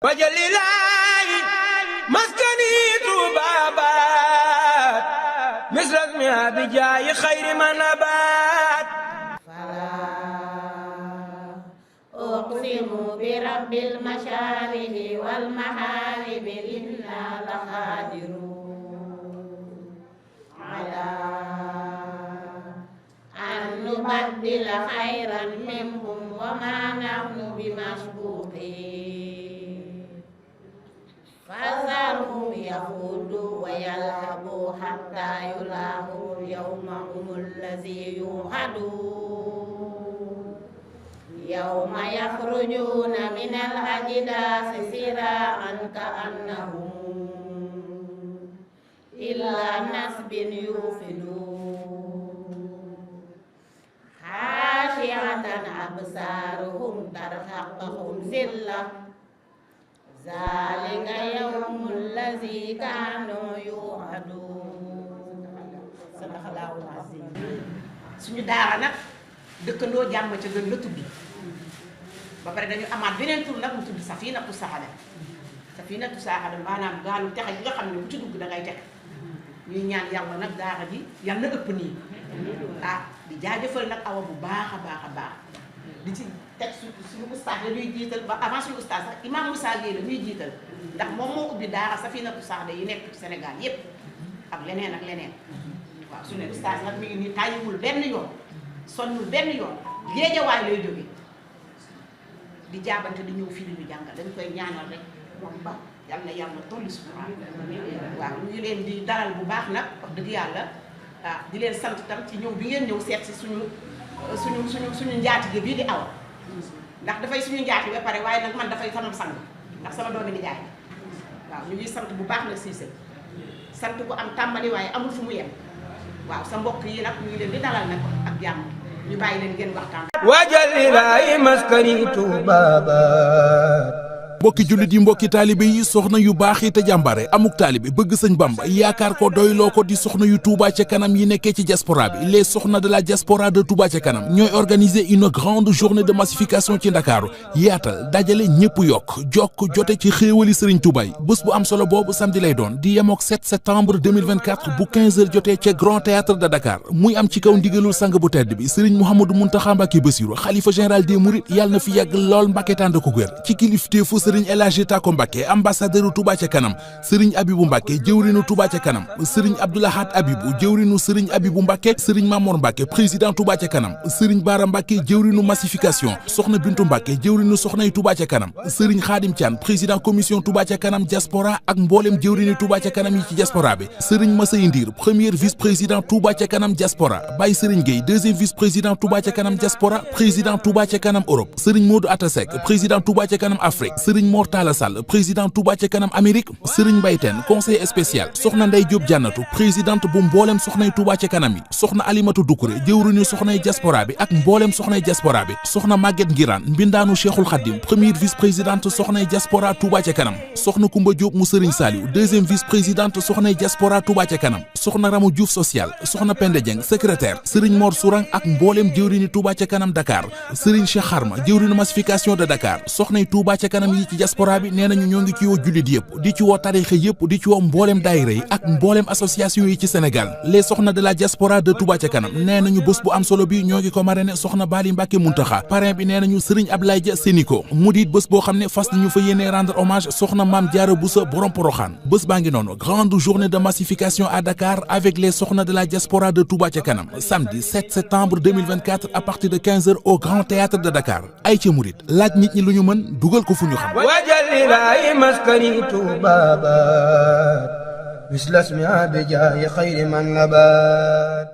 Wadial maskani Touba baat misras mi abijaayi xayri ma nabaat uqsimu bi rabbil mashaariqi wal magharibi inna laqaadirun alaa an nubaddila khayran minhum wa ma nahnu bimasbuqin فذرهم يخوضوا ويلعبوا حتى يلاقوا يومهم الذي يوعدون يوم يخرجون من الأجداث سراعا كأنهم إلى نصب يوفدون خاشعة أبصارهم ترهقهم ذلة zalika yawmul lazi kaanu yu'adun. Sadaqallahul azim. suñu daara nag dëkkandoo jàmm ca gën la tudd ba pare dañu amaat beneen tur nag mu tudd safinatu saada maanaam gaalu texe gi nga xam ne bu ci dugg da ngay texe ñuy ñaan yàlla nag daara ji yàlla na ëpp nii di jaajëfal nag awa bu baax a baax di ci teg suñu ustaas la ñuy jiital ba avant suñu ustaas sax imam Moussa Gueye la ñuy jiital ndax moom moo ubbi daara safinatu saada yi nekk ci Sénégal yépp ak leneen waaw suñu ustaas nag mi ngi nii tàyyiwul benn yoon sonnul benn yoon Géejawaay lay jóge di jaabante di ñëw fii di ñu jàngal dañ koy ñaanal rek moom ba yal na yàlla tolli suñu waaw ñu leen di dalal bu baax nag wax dëgg yàlla di leen sant tam ci ñëw bi ngeen ñëw seet si suñu njaatige bii di aw ndax dafay suñu njaatige ba pare waaye nag man dafay sama sang ndax sama doomi di jaay waaw ñu ngi sant bu baax nag Cissé sant bu am tàmbali waaye amul fu mu yem waaw sa mbokk yi nag ñu ngi leen di dalal nag ak jàmm ñu bàyyi leen ngeen waxtaan. Wadial maskani Touba baat mbokki jullit yi mbokki taalibe yi soxna yu baax yi te jàmbare amuk taalibe bëgg sëñ Bamba yaakaar ko doyloo ko di soxna yu Touba ca kanam yi nekkee ci diaspora bi les soxna de la diaspora de Touba ca kanam ñooy organiser une grande journée de massification ci Ndakaaru yaatal dajale ñëpp jokk jote ci xéewali Sëriñ Touba yi bés bu am solo boobu samedi lay doon di yemook 7 septembre 2024 bu 15h jotee ca Grand Théâtre de Dakar muy am ci kaw ndigalul sang bu tedd bi Sëriñ Mouhamadou Mountakha Mbacké Bassirou xalifa général des Mourides yàlla na fi yàgg lool Mbacké tànd ko wér ci kilifteefu Sëriñ El Hadji Tako Mbacké ambassadeur Touba ca kanam Sëriñ Abibou Mbacké jëwrinu Touba ca kanam Sëriñ Abdoulahat Abibou jëwrinu Sëriñ Abibou Mbacké Sëriñ Mamour Mbacké président Touba ca kanam Sëriñ Bara Mbacké jëwrinu massification Soxna Bintu Mbacké jëwrinu soxnay Touba ca kanam Sëriñ Khadim Thian président commission Touba ca kanam diaspora ak mboolem jëwrini Touba ca kanam yi ci diaspora bi Sëriñ Massay Ndir premier vice-président Touba ca kanam diaspora Baye Sëriñ Gueye deuxième vice-président Touba ca kanam diaspora président Touba ca kanam Europe Sëriñ Modou Atta Seck président Touba ca kanam Afrique Sëriñ Talla Sall président Touba ca kanam Amérique Serigne Mbaye Tène conseiller spécial soxna Ndeye Diop Jannatu présidente bu mboolem soxnay Touba ca kanam yi soxna Alimatu Dukure jëwriñu soxnay diaspora bi ak mboolem soxnay diaspora bi soxna Maguette Ngiraan mbindaanu Cheikhul Khadim première vice-présidente soxnay diaspora Touba ca kanam soxna Koumba Diop mu Serigne Saliou deuxième vice-présidente soxnay diaspora Touba ca kanam soxna Ramou Diouf social soxna Penda Dieng secrétaire Serigne Mor Sourang ak mboolem jëwriñu Touba ca kanam Dakar Serigne Cheikh Kharma jëwriñu massification de Dakar soxnay Touba ca kanam yi ci diaspora bi nee nañu ñoo ngi ci woo jullit yëpp di ci woo tarixa yëpp di ci woo mbooleem daayira yi ak mbooleem association yi ci Sénégal les soxna de la diaspora de Touba ca kanam nee nañu bés bu am solo bi ñoo ngi ko marraine soxna Bali Mbacké Muntaxa parrain bi nee nañu Serigne Ablaye Dia Séniko mu diit bés boo xam ne fas nañu fa yéene rendre hommage soxna Mame Diarra Bousso borom Poroxaan bés baa ngi noonu grande journée de massification à Dakar avec les soxna de la diaspora de Touba ca kanam samedi 7 septembre 2024 à partir de 15h au Grand Théâtre de Dakar ay ca murit laaj nit ñi lu ñu mën dugal ko fu ñu xam Wadial maskani Touba baat mislas mi abijaayi xayri man nabaat